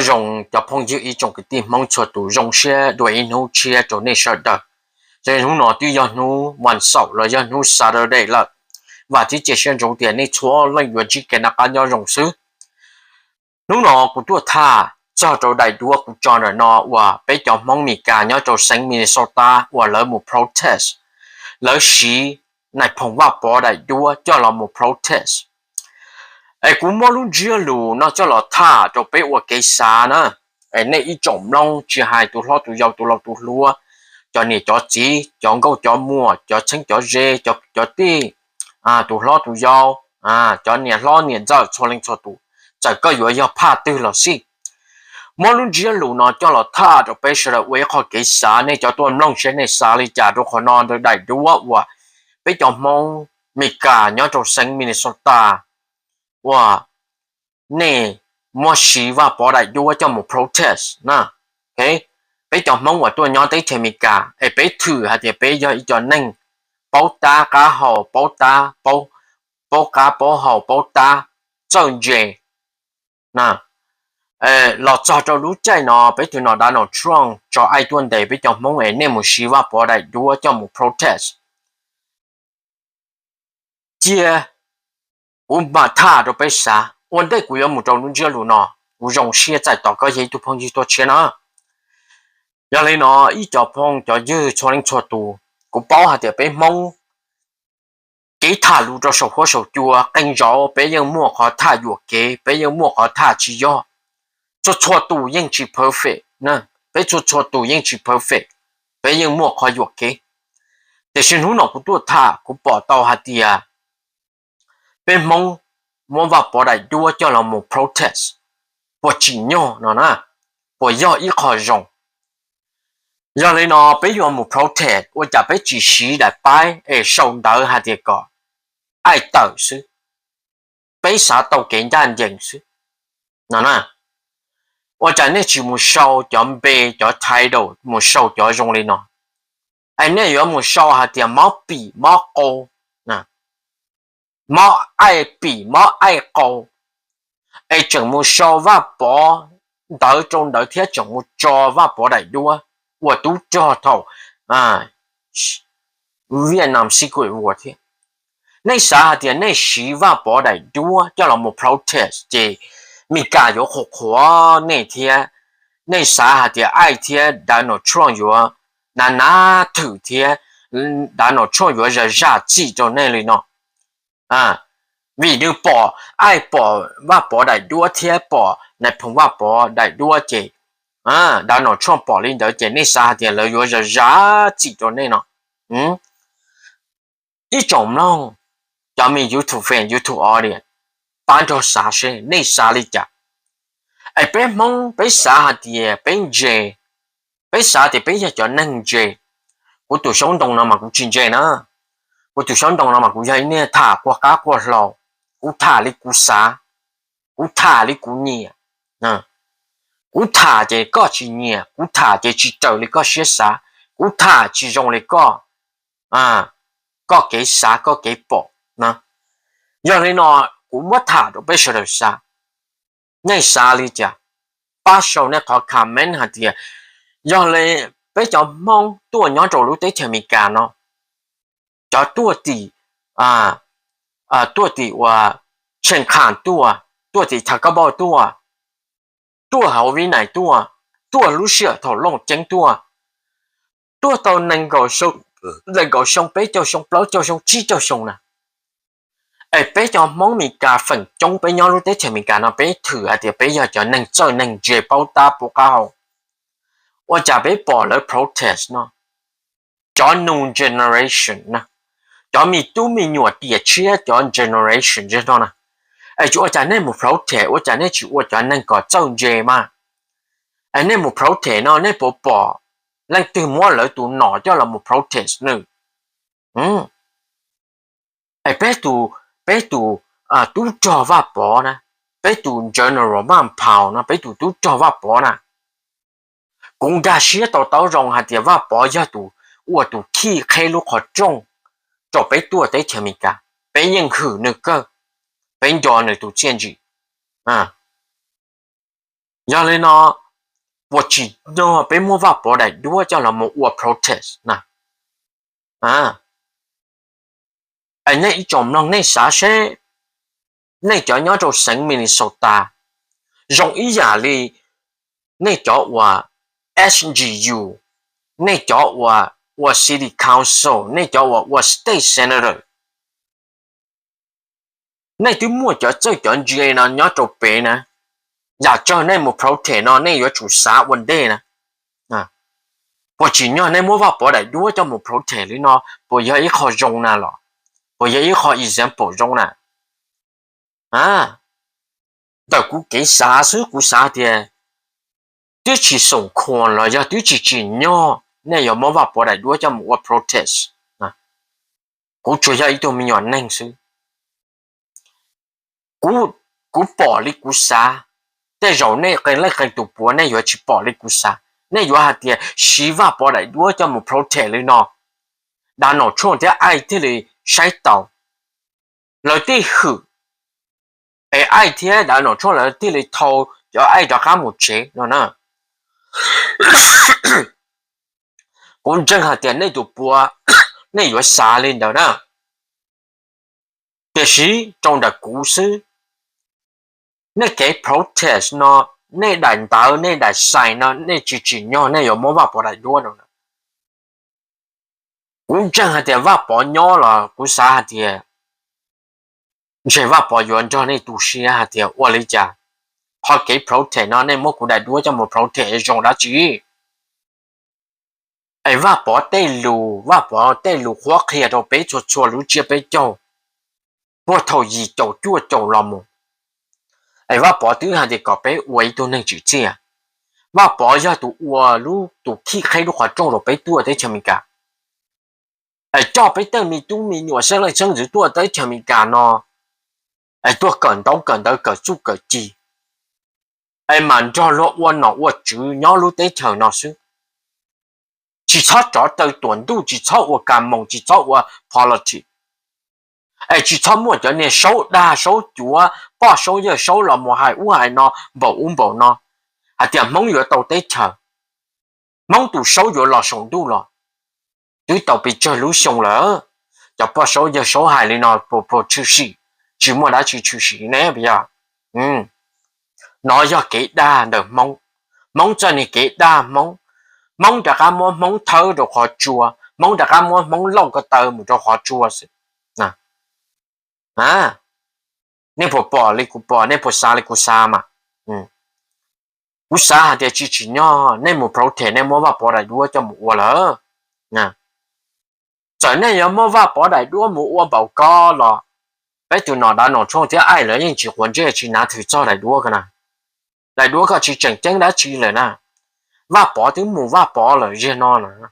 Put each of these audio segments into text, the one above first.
Zoo cov phooj ywg ib tsoom kwv tij Hmoob txhua tus, zoo siab dua ib hnub tshiab rau nej sawv daws. Ces hnub no twb yog hnub vas xaum los yog hnub Saturday lawm, vam thiab cia siab ntsoov tias nej txhua leej yuav ntsib kev noj qab nyob zoo xwb. Hnub no kuv tuaj tham txog rau daim duab kuv tso ntawm no uas peb cov Hmoob Mes Kas nyob rau xeev Minnesota uas lawv mus protest, lawv siv nais phoo Vaj Pov daim duab coj los mus protest. Es kuv muab lub ntsiab lus no coj los tham rau peb ua kev xav na. Es nej ib tsoom mloog tsis hais tus hlob tus yau tus laus tus hluas, cov niam cov txiv, cov nkauj cov muam, cov txheeb cov ze, cov kwv cov tij, tus hlob tus yau, cov niam hlob niam ntxawm txhua leej txhua tus, txawm koj yuav yog phaj twg los xij. Muab lub ntsiab lus no coj los tham rau peb sawv daws ua ib qho kev xav, nej cov tuaj mloog seb nej xav li cas rau qhov no ntawm daim duab uas peb cov Hmoob Mes Kas nyob rau xeev Minnesota uas nej muab siv Vaj Pov daim duab coj mus protest na. Peb cov Hmoob uas tuaj nyob teb chaws Amelikas es peb thwm hais tias peb yog ib co neeg paub tab qab hau, paub tab, paub qab paub hau, paub tab, txawj ntse na. Los txog rau lub caij no peb tus nom Donald Trump tso aib tuaj ntes peb cov Hmoob es nej mus siv Vaj Pov daim duab coj mus protest. Cia kuv mam tham rau peb xav, ua ntej kuv yuav mus rau lub ntsiab lus no, kuv zoo siab txais tos koj yog ib tug phooj ywg tuaj tshiab na. Yog li no ib co phooj cov ywg txhua leej txhua tus, kuv paub hais tias peb Hmoob kev tham lus rau saum huab saum cua qee zaus peb yeej muaj qhov tham yuam kev, peb yeej muaj qhov tham tsis yog. Txhua txhua tus yeej tsis perfect, peb txhua txhua tus yeej tsis perfect, peb yeej muaj qhov yuam kev. Tiam sis hnub no kuv tuaj tham kuv pom tau hais tias peb Hmoob muab Vaj Pov daim duab coj los mus protest, puas tsim nyog no na, puas yog ib qho zoo? Yog li no peb yuav mus protest ua cas peb tsis siv daim paib es sau ntawv hais tias kom aib tawm xwb, peb xav tau kev ncaj ncees xwb no na? Ua cas nej tsis mus sau cov npe, cov title, mus sau cov zoo li no? Es nej yuav mus sau hais tias mob pim mob qau, mob aib pim mob aib qau, es tseem mus sau Vaj Pov ntawv rau ntawd thiab tseem mus tso Vaj Pov daim duab ua tub rog thaum Vietnam Secret War thiab. Nej xav hais tias nej siv Vaj Pov daim duab coj los mus protest ces Mis Kas yuav qhuas qhuas nej thiab, nej xav hais tias aib thiab Donald Trump yuav nav nav thwm thiab Donald Trump yuav zam zam txim rau nej li no. Vim nws pom, aib pom Vaj Pov daim duab thiab pom nais phoo Vaj Pov daim duab ces Donald Trump pom li ntawd ces nej xav hais tias lawv yuav zam zam txim rau nej no? Ib tsoom mloog, cov me YouTube fan, YouTube audience, pab nrog xav seb nej xav li cas. Es peb Hmoob peb xav hais tias peb ntse, peb xav tias peb yog cov neeg ntse. Kuv tus xyoob ntoo no mas kuv tsis ntse na. Kuv tus xyoob ntoo no mas kuv yog ib niag tham quaj qab quaj hlau. Kuv tham li kuv xav, kuv tham li kuv nyiam. Kuv tham ces koj tsis nyiam, kuv tham ces tsis raws li koj siab xav, kuv tham tsis zoo li koj, koj kev xav koj kev pom. Yog li no kuv muab tham rau peb sawv daws xav, nej xav li cas? Pab sau nej qhov comment hais tias yog li peb cov Hmoob tuaj nyob rau lub teb chaws Amelikas no, cov tuaj tim, tuaj tim uas Tsheej Qham tuaj, tuaj tim Thav Kab Npauj tuaj, tuaj hauv Vib Nais tuaj, tuaj lub sij hawm thaum Looj Ceeb tuaj, tuaj tau nees nkaum xyoo, peb caug xyoo, plaub caug xyoo, tsib caug xyoo na. Es peb cov Hmoob Amelikas feem coob peb nyob lub teb chaws Amelikas no peb thwm hais tias peb yog cov neeg txawj neeg ntse paub tab paub qab hau. Ua cas peb pom lawv protest no, cov new generation na, cov me tub me nyuam tiam tshiab cov generation no na, es ua cas nej mus protest ua cas nej tsis ua cov neeg kom txawj ntse mas? Es nej mus protest no nej puas pom leej twg muab lawv tus nom coj los mus protest nws? Es peb tus, peb tus tub rog Vaj Pov na, peb tus General Van Pau no, peb tus tub rog Vaj Pov na, kuv nkag siab tau taub zoo hais tias Vaj Pov yog tus ua tus khij qheb lub qhov rooj rau peb tuaj teb chaws Amelikas, peb yeej hwm nws kawg, peb nco nws tus txiaj ntsig. Yog li no, puas tsim nyog peb muab Vaj Pov daim duab coj los mus ua protest na? Es nej ib tsoom mloog nej xav seb, nej cov nyob rau xeev Minnesota zoo ib yam li nej cov uas S G U, nej cov uas ua city council, nej cov uas ua state senator, nej twb muaj cov txawj cov ntse no nyob rau pem na, yam tsawg nej mus protest no nej yuav tsum xav ua ntej na. Puas tsim nyog nej muab Vaj Pov daim duab coj mus protest li no, puas yog ib qho zoo na los? Puas yog ib qho example zoo na? Ntawm kuv kev xav xwb kuv xav tias twb tsis xoom khuas los yog twb tsis tsim nyog nej yuav muab Vaj Pov daim duab coj mus ua protest. Kuv tsuas yog ib tug me nyuam neeg xwb, kuv pom li kuv xav. Tej zaum nej qee leej qee tus puav nej yuav tsis pom li kuv xav, nej yuav hais tias siv Vaj Pov daim duab coj mus protest li no, Donald Trump thiab ICE thiaj li saib taus. Lawv thiaj hwm, es ICE thiab Donald Trump lawv thiaj li thau cov ICE rov qab mus tsev no na. Kuv ntseeg hais tias nej tus puav nej yuav xav li ntawd na. Tiam sis rau ntawm kuv xwb, nej kev protest no, nej daim ntawv nej daim sign no nej tsis tsim nyog nej yuav muab Vaj Pov daim duab no. Kuv ntseeg hais tias Vaj Pov nyob los kuv xav hais tias ntshe Vaj Pov yuav nrog nej tu siab hais tias ua li cas, ho kev protest no nej muab kuv daim duab coj mus protest zoo dab tsi? Es Vaj Pov tej lus, Vaj Pov tej lus qhuab qhia rau peb txhua txhua lub tsiab peb caug, puag thaum yim caum cuaj caum los mus, es Vaj Pov twb hais tias kom peb ua ib tug neeg tsim txiaj. Vaj Pov yog tus ua lub tus khib qheb lub qhov rooj rau peb tuaj teb chaws Amelikas, es coj peb tej me tub me nyuam xeeb leej xeeb ntxwv tuaj teb chaws Amelikas no, es tuaj kawm ntaub kawm ntawv kawm txuj kawm ci, es mam nrog luag ua nom ua tswv nyob lub teb chaws no xwb. Tsis txhob rov taw tuam ntuj, tsis txhob ua kas moos, tsis txhob ua politics, es tsis txhob muaj cov niag saub dag saub cuav, poj saub yawg saub los mus hais ub hais no npaum ub npaum no, hais tias Hmoob yuav tau teb chaws, Hmoob tus saub yuav los saum ntuj los. Twb tau pes tsawg lub xyoo lawm, cov poj saub yawg saub hais li no puas tshwm sim? Tsis muaj dab tsi tshwm sim ne, puas yog? No yog kev dag ntawm Hmoob, Hmoob txoj niag kev dag Hmoob. Hmoob rov qab muab Hmoob thawb rau qhov tsua, Hmoob rov qab muab Hmoob lauj ko taw mus rau qhov tsua xwb. Nej puas pom li kuv pom, nej puas xav li kuv xav mas? Kuv xav hais tias tsis tsim nyog nej mus protest nej muab Vaj Pov daim duab coj mus ua lawm. Txawm nej yuav muab Vaj Pov daim duab mus ua npaum ko los, peb tus nom Donald Trump thiab ICE lawv yeej tsis quav ntsej tsis nav thwm txog daim duab ko na. Daim duab ko tsis tseem ceeb dab tsi lawm na. Vaj Pov twb mus Vaj Pov lawm ziag no na.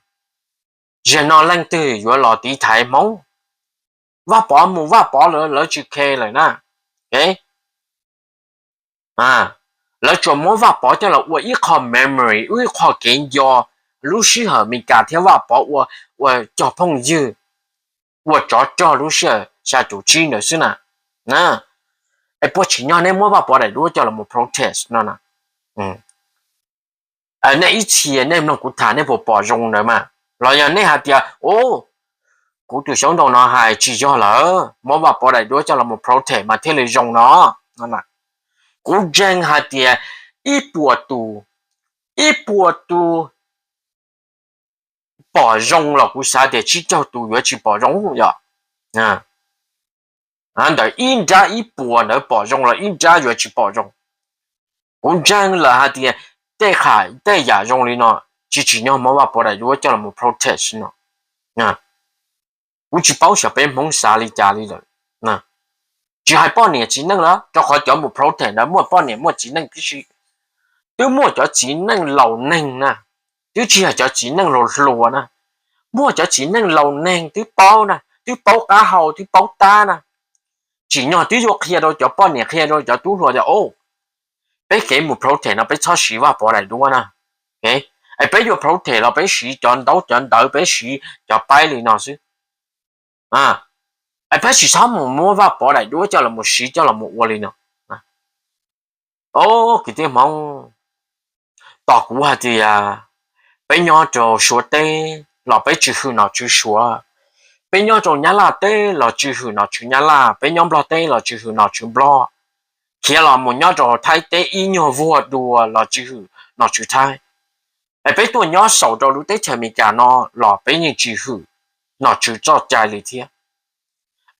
Ziag no leej twg yuav los tiv thaiv Hmoob? Vaj Pov mus Vaj Pov lawm, lawv tsis khe lawm na. Lawv tsuas muab Vaj Pov coj los ua ib qho memory, ib qho kev nco lub sij hawm Amelikas thiab Vaj Pov ua, ua cog phooj ywg, ua tsov rog lub sij hawm xya caum tsib ntawd xwb na. Es puas tsim nyog nej muab Vaj Pov daim duab coj los protest no na? Nej ib txhia nej mloog kuv tham nej puas pom zoo ntawd mas? Los yog nej hais tias, u, kuv tus xyoob ntoo no hais tsis yog lawm, muab Vaj Pov daim duab coj los protest mas thiaj li zoo no. Kuv ntseeg hais tias ib puas tus, ib puas tus pom zoo los kuv xav tias tsib caug tus yuav tsis pom zoo yom. Ntawm ib nrab ib puas ntawd pom zoo los ib nrab yuav tsis pom zoo. Kuv ntseeg lawm hais tias tej qham tej yam zoo li no tsis tsim nyog muab Vaj Pov daim duab coj los protest no. Kuv tsis paub xyov peb Hmoob xav li cas li lawm. Tsis hais poj niam txiv neej lawm, rau qhov cov mus protest ntawd muaj poj niam muaj txiv neej tib si. Twb muaj cov txiv neej laus neeg na, twb tsis yog cov txiv neej hluas hluas na. Muaj cov txiv neej laus neeg twb paub na, twb paub qab hau twb paub tab na. Tsim nyog twb yuav qhia rau cov poj niam qhia rau cov tub hluas tias, o, peb kev mus protest no peb txhob siv Vaj Pov daim duab na. Es peb yuav protest los peb siv cov ntaub cov ntawv peb siv cov paib li no xwb. Es peb tsis txhob mus muab Vaj Pov daim duab coj los siv coj los ua li no. O, kwv tij Hmoob, Tos kuv hais tias peb nyob rau Suav teb los peb tsis hwm nom tswv Suav, peb nyob rau Nyab Laj teb los tsis hwm nom tswv Nyab Laj, peb nyob Nplog teb los tsis hwm nom tswv Nplog, khiav los mus nyob rau Thaib teb ib nyuag vuag dua los tsis hwm nom tswv Thaib. Es peb tuaj nyob saum rau lub teb chaws Amelikas no los peb yeej tsis hwm nom tswv txoj cai li thiab.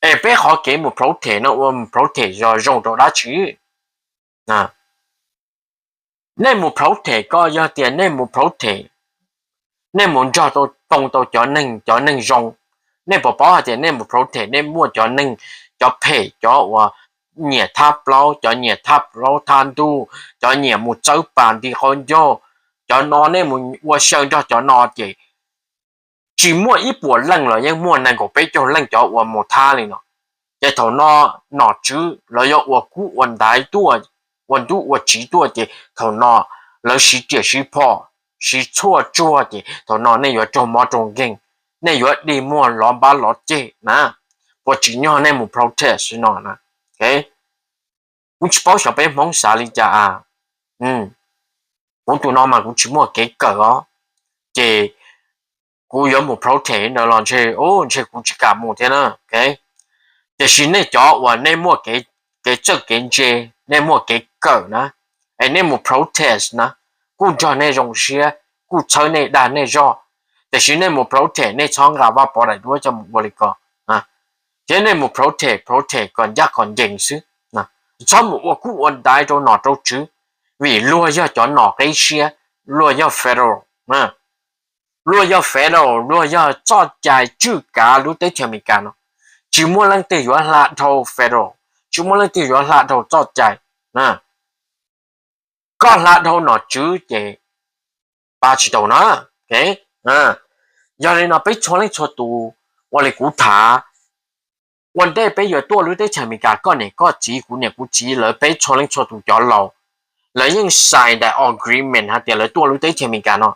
Es peb qhov kev mus protest no ua mus protest zoo zoo rau dab tsi? Nej mus protest ko yog tias nej mus protest, nej mus nrog tau, tau cov neeg, cov neeg zoo, nej puas paub hais tias nej mus protest nej muaj cov neeg, cov phem, cov uas nyiam thab plaub, cov nyiam thab plaub thab ntuj, cov nyiam mus txawb pas nti qaub ncaug, cov no nej mus ua xyaw nrog cov no ces tsis muaj ib puas leej los yeej muaj nees nkaum peb caug leej cov uas mus thab li no. Ces thaum no nom tswv lawv yuav ua kub ua ntaiv tuaj, ua ntuj ua tsiv tuaj ces thaum no lawv siv riam siv phom, siv tshuaj tsuag ces thaum no nej yuav raug mob raug nkeeg, nej yuav dig muag lov npab lov ceg na. Puas tsim nyog nej mus protest no na? Kuv tsis paub xyov peb Hmoob xav li cas a. Kuv tus no mas kuv tsis muaj kev kawm os, ces kuv yuav mus protest ntawd los ntshe, ntshe kuv tsis kam mus thiab na. Tiam sis nej cov uas nej muaj kev txawj kev ntse, nej muaj kev kawm na, es nej mus protest na, kuj nrog nej zoo siab, kuj txhawb nej dag nej zog. Tiam sis nej mus protest nej txhob nqa Vaj Pov daim duab coj mus ua li ko, thiab nej mus protest protest kom ncaj kom ncees xwb. Txhob mus ua kub ua ntaiv rau nom rau tswv, vim luag yog cov nom qib siab, luag yog federal, luag yog federal, luag yog txoj cai tswj kav lub teb chaws Amelikas no. Tsis muaj leej twg yuav hla dhau federal, tsis muaj leej twg yuav hla dhau txoj cai. Koj hla dhau nom tswv ces pa tsis tau na. Yog li no peb txhua leej txhua tus, ua li kuv tham, ua ntej peb yuav tuaj lub teb chaws Amelikas, koj niam koj txiv, kuv niam kuv txiv, lawv peb txhua leej txhua tus cov laus, lawv yeej sign daim agreement hais tias lawv tuaj lub teb chaws Amelikas no,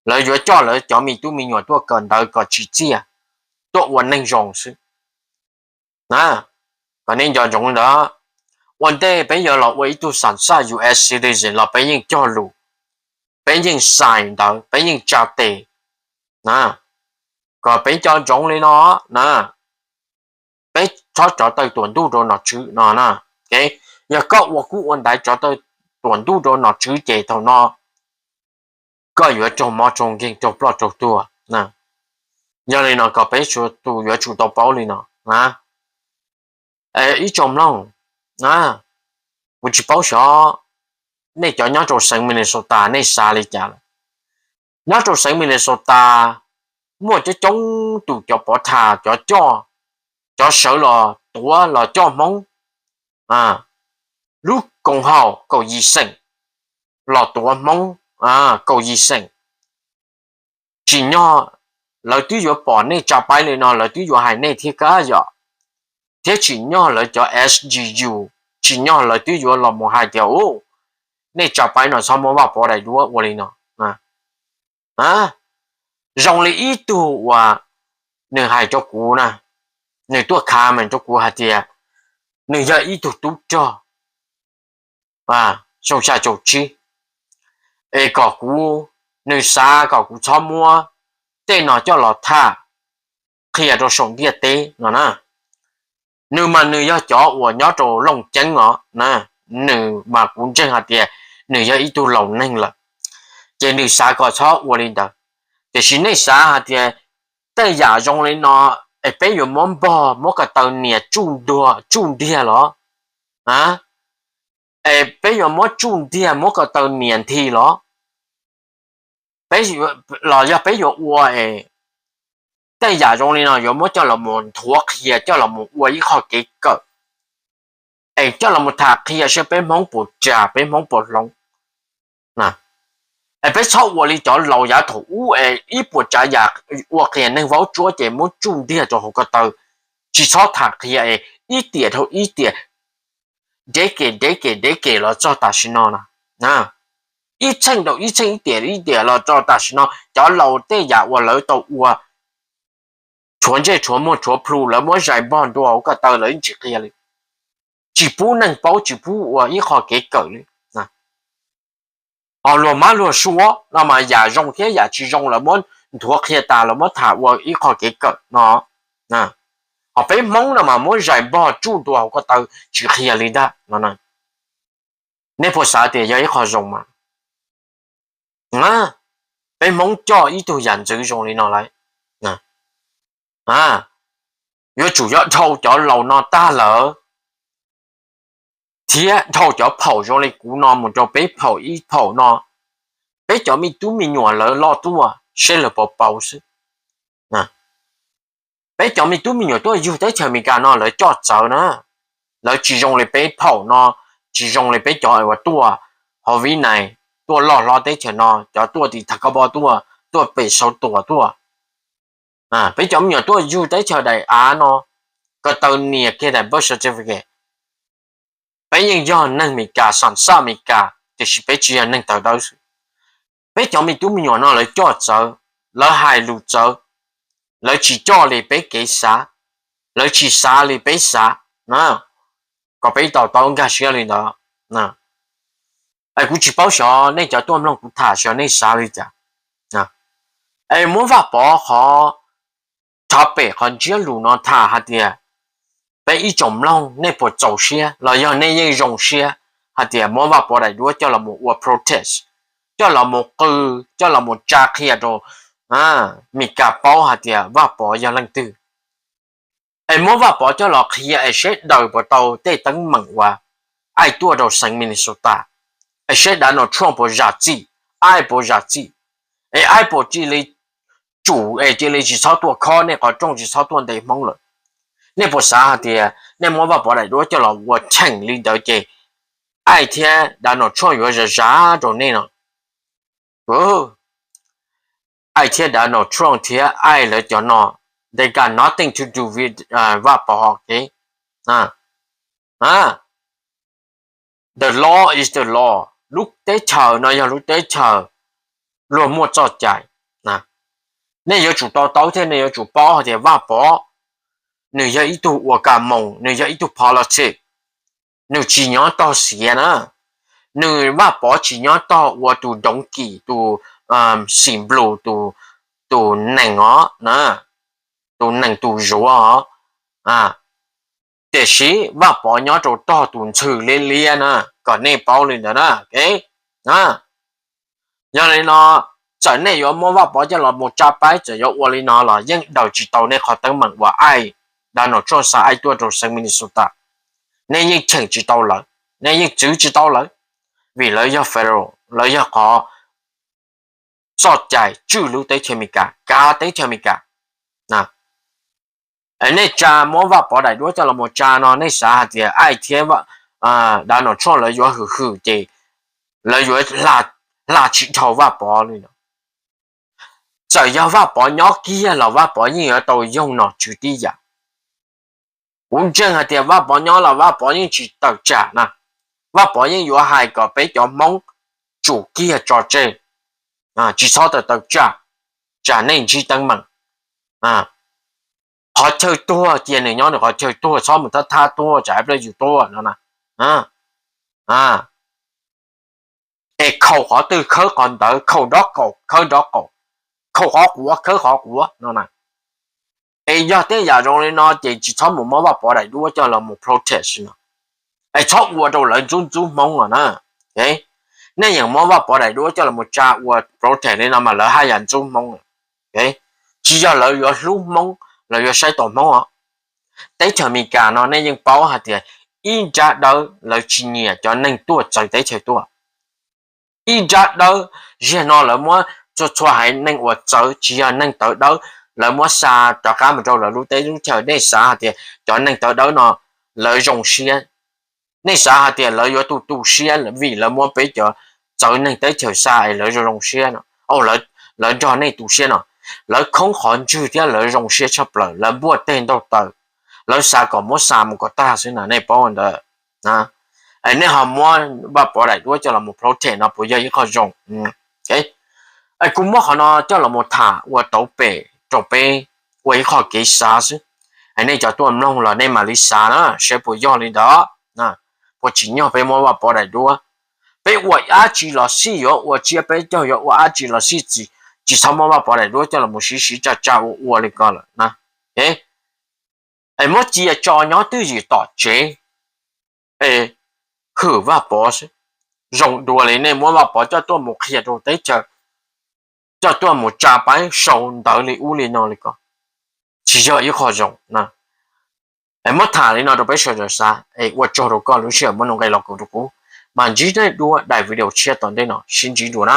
lawv yuav coj lawv cov me tub me nyuam tuaj kawm ntawv kom tsim txiaj, tuaj ua neeg zoo xwb. Kom nej nco ntsoov li ntawd, ua ntej peb yuav los ua ib tug xam xaj U S citizen los peb yeej cog lus, peb yeej sign ntawv, peb yeej tsa tes, kom peb nco ntsoov li no na. Peb txhob tso taw tuam ntuj rau nom tswv no na. Yog koj ua kub ua ntaiv tso taw tuam ntuj rau nom tswv ces thaum no koj yuav raug mob raug nkeeg raug ploj raug tuag. Yog li no kom peb txhua tus yuav tsum tau paub li no. Ib tsoom mloog, kuv tsis paub xyov nej cov nyob rau xeev Minnesota nej xav li cas lawm. Nyob rau xeev Minnesota muaj coob coob tus cov pov thawj, cov coj, cov sawv los tuav los coj Hmoob, lub koom haum kaum yim xeem los tuav Hmoob kaum yim xeem. Tsim nyog lawv twb yuav pom nej tsa paib li no lawv twb yuav hais nej thiab kab yom. Thiab tsim nyog lawv cov S G U, tsim nyog lawv twb yuav los mus hais tias, u, nej tsa paib no txhob muab Vaj Pov daim duab ua li no. Zoo li ib tug uas nws hais rau kuv na, nws tuaj comment rau kuv hais tias nws yog ib tug tub rog xyoo xya caum tsib, es kom kuv, nws xav kom kuv txhob muab tej no coj los tham qhia rau saum ntiaj teb no na. Nws mas nws yog cov uas nyob rau Looj Ceeb os, nws mas kuv ntseeg hais tias nws yog ib tug laus neeg lawm, ces nws xav kom txhob ua li ntawd. Tiam sis nej xav hais tias tej yam zoo li no es peb yuav muab npog muab ko taw nias tsuj ntuag tsuj ntiag los? Es peb yuav muab tsuj ntiag muab ko taw nias nthi los? Peb, los yog peb yuav ua es tej yam zoo li no yuav muab coj los mus nthuav qhia coj los mus ua ib qho kev kawm, es coj los mus tham qhia saib peb Hmoob puas ras peb Hmoob puas hloov. Es peb txhob ua li cov laus yav thaum ub es ib puas tsav yam ua qhia neeg vaub tsuab ces muab tsuj ntiag rau hauv ko taw, tsis txhob tham qhia es ib tiam dhau ib tiam, decade decade decade los txog tam sim no na. Ib txheej dhau ib txheej ib tiam ib tiam los txog tam sim no cov laus tej yam uas lawv tau ua tshuav ntsej tshuav muag tshuav plhu lawv muab zais npog ntua hauv ko taw lawv yeej tsis qhia li. Tsis pub neeg paub tsis pub ua ib qho kev kawm li. Ho luag mab luag suav no mas yam zoo thiab yam tsis zoo lawv muab nthuav qhia tas, lawv muab tham ua ib qho kev kawm no. Ho peb Hmoob no mas muab zais npog tsuj ntua hauv ko taw tsis qhia li ntag no. Nej puas xav tias yog ib qho zoo mas? Peb Hmoob coj ib tug yam ntxwv zoo li no lawm, yuav tsum yog dhau cov laus no tag lawm, thiab dhau cov phaum zoo li kuv no mus rau peb phaum ib phaum no, peb cov me tub me nyuam lawv loj tuaj seb lawv puas paub xwb. Peb cov me tub me nyuam tuaj yug teb chaws Amelikas no lawv coj txawv na, lawv tsis zoo li peb phaum no, tsis zoo li peb cov uas tuaj hauv Vib Nais, tuaj loj hlob teb chaws no, cov tuaj tim Thav Kab Pob tuaj, tuaj pem Sau Tuam tuaj. Peb cov me nyuam tuaj yug teb chaws daim av no, ko taw nias kiag daim birth certificate, peb yeej yog neeg Amelikas, xam xaj Amelikas, tiam sis peb tsis yog neeg tawv dawb xwb. Peb cov me tub me nyuam no lawv coj txawv, lawv hais lus txawv, lawv tsis coj li peb kev xav, lawv tsis xav li peb xav. Kom peb to taub nkag siab li ntawd. Es kuv tsis paub xyov nej cov tuaj mloog kuv tham xyov nej xav li cas. Es muab Vaj Pov qhov topic, qhov ntsiab lus no tham hais tias peb ib tsoom mloog nej puas txaus siab los yog nej yeej zoo siab hais tias muab Vaj Pov daim duab coj los mus ua protest, coj los mus qw, coj los mus tsa qhia rau Amelikas paub hais tias Vaj Pov yog leej twg. Es muab Vaj Pov coj los qhia es seb daws puas tau tej teeb meem uas Ais tuaj rau xeev Minnesota, es seb Donald Trump puas zam txim, Ais puas zam txim, es Ais puas cia li tsum es cia li tsis txhob tuaj khob nej qhov rooj, tsis txhob tuaj ntes Hmoob lawm. Nej puas xav hais tias nej muab Vaj Pov daim duab coj los ua cheem li ntawd ces Ais thiab Donald Trump yuav zam zam rau nej no? Ais thiab Donald Trump thiab Ais lawv cov no, they got nothing to do with Vaj Pov, okay? The law is the law. Lub teb chaws no yog lub teb chaws luag muaj txoj cai. Nej yuav tsum to taub thiab nej yuav tsum paub hais tias Vaj Pov nws yog ib tug ua ka moos, nws yog ib tug politics, nws tsis nyob tog xiav na. Nws, Vaj Pov tsis nyob tog ua tus doov kim, tus sim nplus, tus nees os, tus nees tus zuav os. Tiam sis Vaj Pov nyob rau tog tus ntxhw liab liab na, kom nej paub li ntawd na. Yog li no, txawm nej yuav muab Vaj Pov coj los mus tsa paib, txawm yuav ua li no los yeej daws tsis tau nej qhov teeb meem uas Ais, Donald Trump xa Ais tuaj rau xeev Minnesota. Nej yeej cheem tsis tau lawv, nej yeej txwv tsis tau lawv, vim lawv yog federal, lawv yog qhov txoj cai tswj lub teb chaws Amelikas, kav teb chaws Amelikas. Nej tsa, muab Vaj Pov daim duab coj los mus tsa no, nej xav hais tias Ais thiab Donald Trump lawv yuav hwm hwm ces lawv yuav hla tsis dhau Vaj Pov li no. Txawm yog Vaj Pov nyob kiag los Vaj Pov yeej yuav tau yoog nom tswv tib yam. Kuv ntseeg hais tias Vaj Pov nyob los Vaj Pov yeej tsis tawm tsam na. Vaj Pov yeej yuav hais kom peb cov Hmoob tsum kiag tso tseg, tsis txhob tawm tawm tsam, tsam nej ntsib teeb meem. Qhov chaw tuag cia nws nyob nws qhov chaw tuag, txhob mus thab thab tuag, tsam ib pliag yus tuag no na. Es khaus qhov twg khawb qhov ntawd, khaus nrob qaum khawb nrob qaum, khaus qhov quav khawb qhov quav no na. Es yog tej yam zoo li no ces tsis txhob mus muab Vaj Pov daim duab coj los mus protest no. Es txhob ua rau lawv ntxub ntxub Hmoob os na. Nej yeej muab Vaj Pov daim duab coj los mus tsa ua protest li no mas lawv haj yam ntxub Hmoob. Tsis yog lawv yuav hlub Hmoob, lawv yuav saib taus Hmoob os. Teb chaws Amelikas no nej yeej paub hais tias ib nrab dawb lawv tsis nyiam cov neeg tuaj txawv teb chaws tuaj. Ib nrab dawb, ziag no lawv muab txhua txhua haiv neeg uas txawv tsis yog neeg tawv dawb, lawv muab xa rov qab mus rau lawv lub teb lub chaws. Nej xav hais tias cov neeg tawv dawb no lawv zoo siab? Nej xav hais tias lawv yuav tu tu siab vim lawv muab peb cov txawv neeg teb chaws xa es lawv zoo zoo siab no? Lawv nrog nej tu siab no. Lawv khoob qhov ntswg thiab lawv zoo siab tshaj plaws, lawv npuaj teg ntaug taw, lawv xav kom muab xa mus kom tag xwb na, nej paub ntawd. Es nej ho muab Vaj Pov daim duab coj los mus protest no puas yog ib qho zoo? Es kuv muab qhov no coj los mus tham ua tauv pem rau peb ua ib qho kev xav xwb. Es nej cov tuaj mloog los nej mam li xav na seb puas yog li ntawd, puas tsim nyog peb muab Vaj Pov daim duab. Peb ua dab tsi los xij, yuav ua tsiab peb caug, yuav ua dab tsi los xij, tsis txhob muab Vaj Pov daim duab coj los mus siv siv tsa tsa ua ua li ko lawm na. Es muab cia tso nyob twj ywm tom tsev, es hwm Vaj Pov xwb. Zoo dua li nej muab Vaj Pov coj tuaj mus qhia rau teb chaws, coj tuaj mus tsa paib sau ntawv li ub li no li ko, tsis yog ib qho zoo na. Es muab tham li no rau peb sawv daws xav, es ua tsaug rau koj lub sij hawm muab nuj nqis los koom rau kuv, mam ntsib nej dua daim video tshiab tom ntej no, sib ntsib dua na.